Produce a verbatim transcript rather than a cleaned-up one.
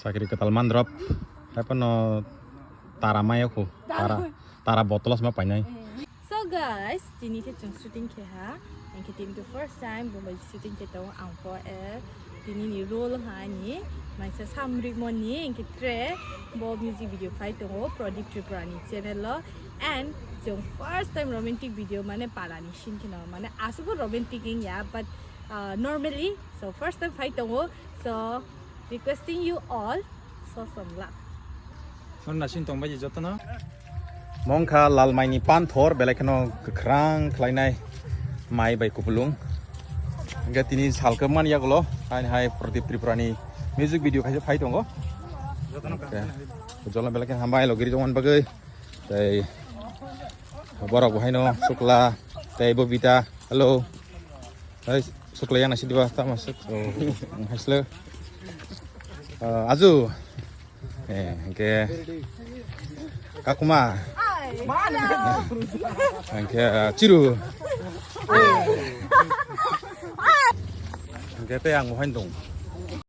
Chakri kwtal mandrop. Haiphano tara maya khu. Tara, tara botolos ma painai. So guys, tini khe chwng shooting khe ha. Engkhe tini khe first time bo bai shooting khe tongo ang pho, eh, tini ni role ha ni maisa samrikmo ni engkhe tre bo music video phai tongo Pradip Tripura ni channel o. And chwng first time romantic video mane para ni scene kheno mane aswk romantic wngya, but, uh, normally, so first time phai tongo. So requesting you all, so some love. Honna sin tong bai jotono. Mongkha lal maini panthor belai kheno kwkhrang khlainai mai bai kupulung. Hingke tini salkhe man yagulo hai hai Pradip Tripura ni music video khaisa phai tongo. Jotono. Jolna belai kheno hambai logiri tongmani bagwi. Tei borok bo haino Sukla tei Bobita. Hello. Hai Sukla yang nasi dua tama suk. Oh, hai sle. Ah, Aju. Eh, hingke Kakuma. Hingke, ah, Chiru. Hingke tei ang bo haino tong.